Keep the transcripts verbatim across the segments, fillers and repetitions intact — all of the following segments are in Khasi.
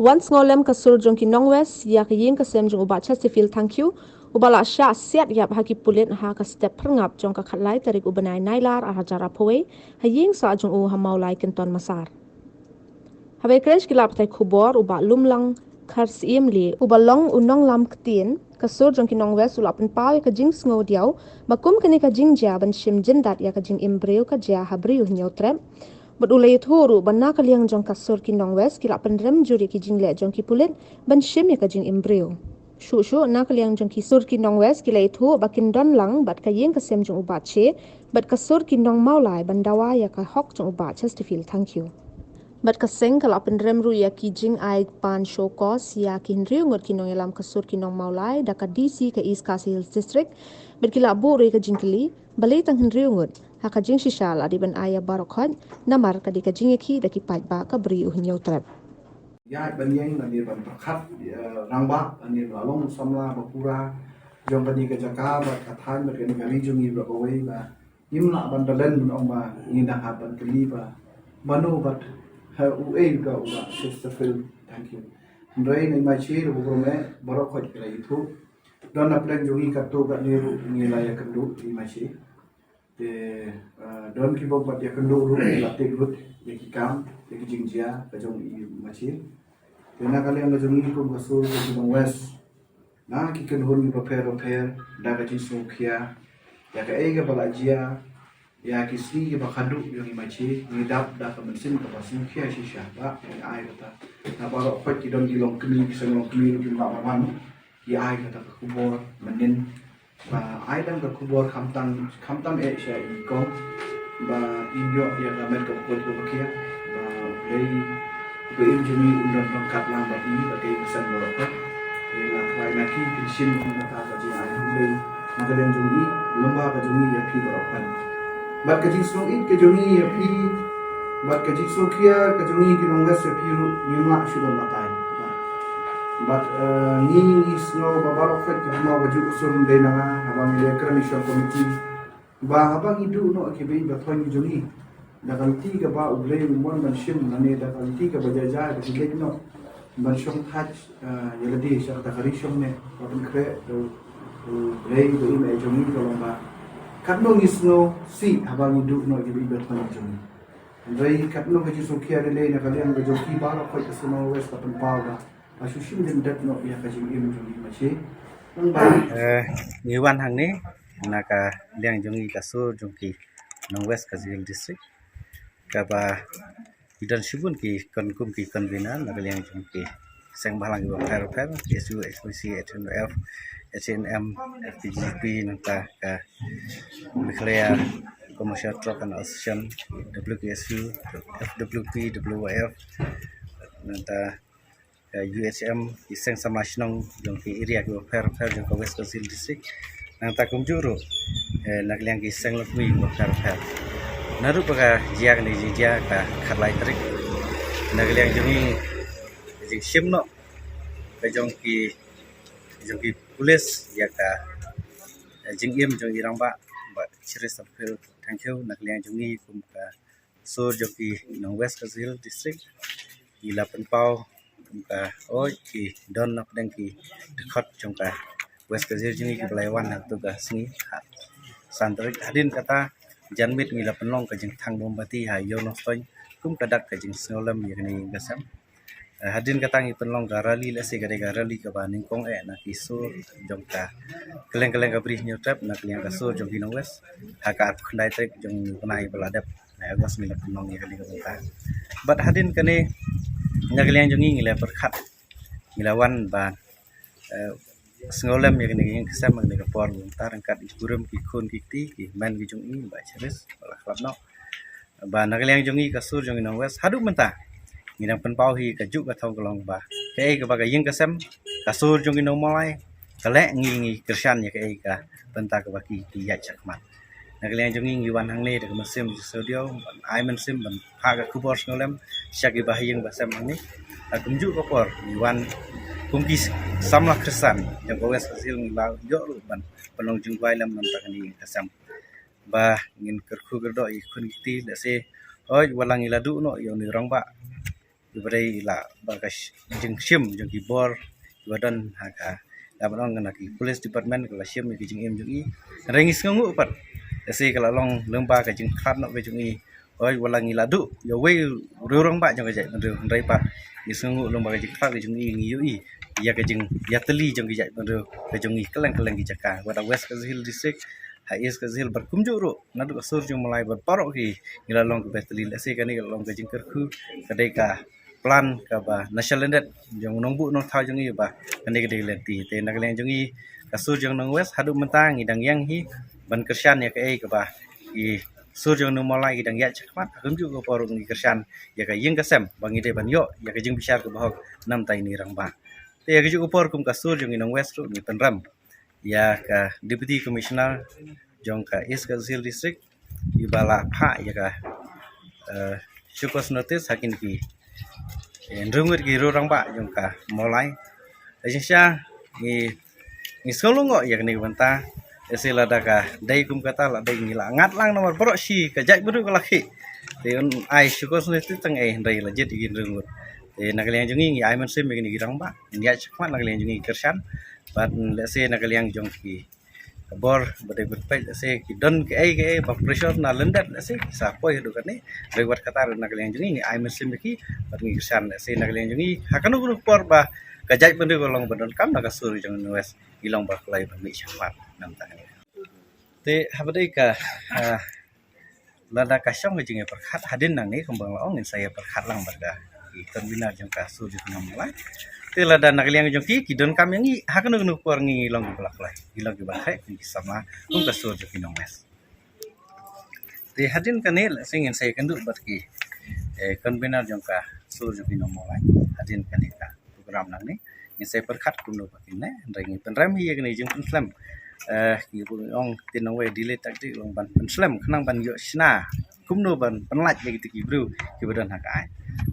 Wan sngewlem ka sur jong ki Nongwest ïa ka ïing ka sem jong u Bah Chesterfield Thangkhiew, uba la shah siat ïap ha ki pulit ha ka step phyrngap jong ka khatlai tarik u bnai Nailar ar hajar arphew wei, ha ïing sah jong u ha Mawlai Kynton Massar. Haba ïakren sha ki lad pathai khubor u Bah Lumlang Kharsyiem Lieh, uba long u nonglam ktien ka sur jong ki Nongwest, u la pynpaw ïa ka jingsngewdiaw ba kum kane ka jingjia ban shim jyndat ïa ka jingim briew ka jia ha Bri u Hynñiewtrep. Bad u la ïathuh ruh ba na ka liang jong ka sur ki Nongwest ki la pynrem jur ïa ki jingleh jong ki pulit ban shim ïa ka jingim briew. Shuh shuh na ka liang jong ki sur ki Nongwest ki la ïathuh ba kin don lang bad ka ïing ka sem jong u Bah Che bad ka sur ki Nongmawlai ban dawa ïa ka hok jong u Bah Chesterfield Thangkhiew. Bad ka seng ka la pynrem ruh ïa ki jingai pan show cause ïa ki hynriew ngut ki nongïalam ka sur ki Nongmawlai da ka D C ka East Khasi Hills District. Bad ki la buh ruh ïa ka jingkylli balei tang hynriew ngut, ha ka jingshisha la dei ban ai ïa baroh khoit, namar ka dei ka jingïakhih da ki paidbah ka Bri u Hynñiewtrep. Ïa ban ïeng lane ban pyrkhat, eh, rangbah lane ba long samla ba pura jong kane ka jaka bad ka thaiñ bad kane ka ri jong ngi ba kawei ba ngim lah ban da len ban ong ba ngi dang hap ban kylli ba mano bad ha uei ka u Bah Chesterfield Thangkhiew. Hynrei na i Maishi ruh ba burom eh baroh khoit ki la ïathuh. Don na pdeng jong ngi katto katne ruh ngi la ïakynduh i Maishi. Te, eh, don ki bym pat ïakynduh ruh ngi la tip lut ïa ki kam, ïa ki jingjia ka jong i Maishi. Te na ka liang ka jong ngi kum ka sur ka jong Nongwest, na ki kynhun kiba pher ba pher, da ka jingsngewkhia ïa kaei kaba la jia ïa ki sngi kiba khadduh jong i Maishi, ngi dap da ka mynsiem kaba sngewkhia shisha ba ngi ai kata. Na baroh khoit ki don ki longkmie, ki seng longkmie ruh kim lah ban wan, ki ai kata ka khubor mynnin. Ba ai lang ka khubor khamtam, khamtam eh sha i kong ba in ïoh ïa ka met ka bakhuid ka bakhiah. Ba U Blei ba im jong ngi un don ryngkat lang bad ngi bad ka ïing ka sem baroh. Te nga tharai na ki kin shim kum kata ka jingai U Blei na ka liang jong ngi, lyngba ka jong ngi ïa phi baroh. Bad ka jingsngewbha ka jong ngi ïa phi, bad ka jingsngewkhia ka jong ngi ki Nongwest ïa phi ruh ngim lah shuh ban batai. Bad, eh, ngi, ngi sngew ba baroh khoit ki bynta ba ju usum dei na nga, haba ngi leh kren i shong komiti. Ba haba ngi duh noh ki bei ba thon ki jong ngi, da ka lynti kaba U Blei u mon ban shim, lane da ka lynti kaba jai jai ba ki leit noh ban shong thait, eh, ïa lade sha kata ka ri shong ne, ba pynkhreh da U Blei ba im eh jong ngi ka long ba katno ngi sngewsih haba ngi duh noh ki bei ba thon ki jong ngi. Hynrei katno ka jingsngewkhia lei lei na ka liang ka jong ki baroh khoit ka Sur Nongwest ka pynpaw ba ka shu shim jyndat noh ïa ka jingim jong ngi Maishi. Nang ba, eh, ngi wan hangne na ka liang jong ngi ka sur jong ki Nongwest Khasi Hills District, kaba ki don shibun ki kon kum ki convener na ka liang jong ki seng bhalang kiba pher pher, K S U, H Y C, H N F, H N M, F K J P, nangta ka Meghalaya Commercial Truck and Association, W K S U, F W P, W Y F, nangta ka U H M, ki seng samla shnong jong ki area kiba pher pher jong ka West Khasi Hills District. Nangta kumjuh ruh, eh, na ka liang ki seng longkmie kiba pher pher. Naduh ba ka jia kane ka jingjia ka khatlai tarik, na ka liang jong ngi jingshim noh ka jong ki, jong ki pulit ïa ka, eh, jingim jong i rangbah Bah Chesterfield Thangkhiew, na ka liang jong ngi kum ka sur jong ki Nongwest Khasi Hills District, ngi la pynpaw kum ka, oi, ki don na pdeng ki dkhot jong ka West Khasi Hills jong ngi kiba la wan ha kato ka sngi, ha san tarik. Hadien kata janmiet ngi la pynlong ka jingthang mombati ha Ïew Nongstoiñ kum ka dak ka jingsngewlem ïa kane ka sem. Eh, hadien kata ngi pynlong ka rally, lehse ka dei ka rally kaba nyngkong eh na ki sur jong ka kylleng kylleng ka Bri Hynñiewtrep, na ka liang ka sur jong ki Nongwest, ha ka arphew khyndai tarik jong u bnai ba la dep, na August ngi la pynlong ïa kane ka bynta. Bad hadien kane, na ka liang jong ngi ngi la pyrkhat, ngi la wan ban, eh, sngewlem ïa kane ka ïing ka sem ha kane ka por mynta ryngkat i kurim ki khun ki kti, ki hynmen ki jong i, Bah Cheris ba la khlap noh. Ba na ka liang jong ngi ka sur jong ngi Nongwest haduh mynta ngi dang pynpaw hi, kajuh ka thong ka long ba kaei kaba ka ïing ka sem ka sur jong ngi Nongmawlai ka leh, ngi, ngi kyrshan ïa kaei ka bynta kaba ki, ki ïaid shakhmat. Na ka liang jong ngi ngi wan hangne da ka mynsiem jingsngewdiaw, ban ai mynsiem ban phah ka khubor sngewlem sha kiba ha ïing ba sem hangne. Ha kumjuh ka por ngi wan kum ki samla khristan jong ka West Khasi Hills, ngi la ïoh ruh ban pynlong jingduwai lem na ka bynta kane ka ïing ka sem. Ba ngin kyrkhu kyrdoh ïa ki khun ki kti, lehse hooid wat la ngi la duh noh ïa une u rangbah kiba dei la ba ka jingshim jong ki bor kiba don ha ka, la ban ong na ki police department ka la shim ïa ki jingim jong i. Hynrei ngi sngewnguh pat, lehse ka la long lyngba ka jingkhlad noh ka jong i. Oi, wat la ngi la duh ïa uwei u rangbah jong ka jaitbynriew, hynrei pat ngi sngewnguh lyngba ka jingkhlad ka jong i ngi ïohi ïa ka jingïatylli jong ka jaitbynriew ka jong i kylleng kylleng ki jaka, wat ha West Khasi Hills District, ha East Khasi Hills bad kumjuh ruh naduh ka sur jong Mawlai bad baroh ki, ngi la long kiba ïatylli. Lehse kane ka la long ka jingkyrkhu, ka dei ka plan kaba na shalyndet jong u nongbuh nongthaw jong i ba kane ka dei ka lynti. Te na ka liang jong i, ka sur jong Nongwest haduh mynta ngi dang ïeng hi ban kyrshan ïa kaei kaba ki sur jong Nongmawlai ki dang ïaid shakhmat, ha kumjuh ka por ruh ngi kyrshan ïa ka ïing ka sem ba ngi dei ban ïoh ïa ka jingbishar kaba hok na bynta ine i rangbah. Te ïa kajuh ka por kum ka sur jong i Nongwest ruh ngi pynrem ïa ka Deputy Commissioner jong ka East Khasi Hills District, iba la phah ïa ka, eh, show cause notice ha kine ki, eh, hynriew ngut ki rangbah jong ka Mawlai. Te shisha ngi, ngi sngew lyngngoh ïa kane ka bynta. Lehse lada ka dei kum kata, la dei ngi la ngat lang namar baroh shi ka jaitbynriew ka la khih. Te un ai show cause notice tang ei, hynrei la jied ïa ki hynriew ngut. Te na ka liang jong ngi ngi ai mynsiem ïa kine ki rangbah, ngi ïaid shakhmat na ka liang jong ngi kyrshan. Bad lehse na ka liang jong ki ka bor ba dei ban peit, lehse ki don kaei kaei ba pressure na lyndet, lehse ki sa poi haduh kane. Hynrei wat kata ruh na ka liang jong ngi ngi ai mynsiem ïa ki bad ngi kyrshan, lehse na ka liang jong ngi ha kano kano ka por ba ka jaitbynriew ka long ba donkam na ka sur jong Nongwest, ngi long ba kloi ban mih shakhmat na bynta kane. Te haba dei ka, ah, lada ka shong ka jingïapyrkhat hadien nangne, kumba nga la ong, ngin sa ïapyrkhat lang bad ka, ki convener jong ka sur jong ki nong Mawlai. Te lada na ka liang jong ki, ki donkam ïa ngi ha kano kano ka por ngi long kiba la kloi, ngi long kiba khreh kum ki samla, kum ka sur jong ki Nongwest. Te hadien kane lehse ngin sa ïakynduh bad ki, eh, convener jong ka sur jong ki nong Mawlai hadien kane ka program nangne. Ngin sa ïapyrkhat kumno ba kin leh, hynrei ngi pynrem hi ïa kane ka jingpynslem. Eh, kiba ong, tin nongwei delay tactic, long ban pynslem khnang ban ïoh shna kumno ban pynlait ïa kita ki briew kiba don ha ka aiñ.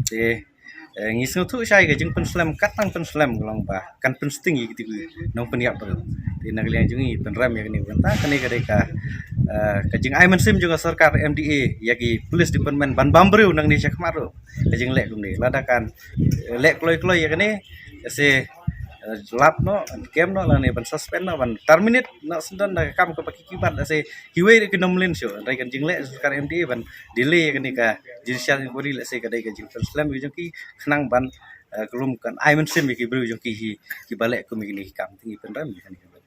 Te, eh, ngi sngewthuh shai ka jingpynslem, kat tang pynslem ka long ba kan pynsting ïa kita ki nongpynïap briew. Te na ka liang jong ngi pynrem ïa kane ka bynta, kane ka dei ka, eh, ka jingai mynsiem jong ka sorkar M D A ïa ki police department ban bam briew nangne shakhmat ruh. Ka jingleh kumne, lada kan, eh, leh kloi kloi ïa kane, lehse, eh, lap noh, kem noh, lane ban suspend noh, ban terminate noh, sngewdon da ka kam kaba ki, ki bat, lehse kiwei ruh kin ym mlien shuh. Hynrei ka jingleh sorkar M D A ban delay ïa kane ka judicial inquiry, lehse ka dei ka jingpynslem ïa jong ki khnang ban, eh, ka lum kan ai mynsiem ïa ki briew jong ki hi kiba leh kum ïa kine ki kam. Te ngi pynrem ïa kane ka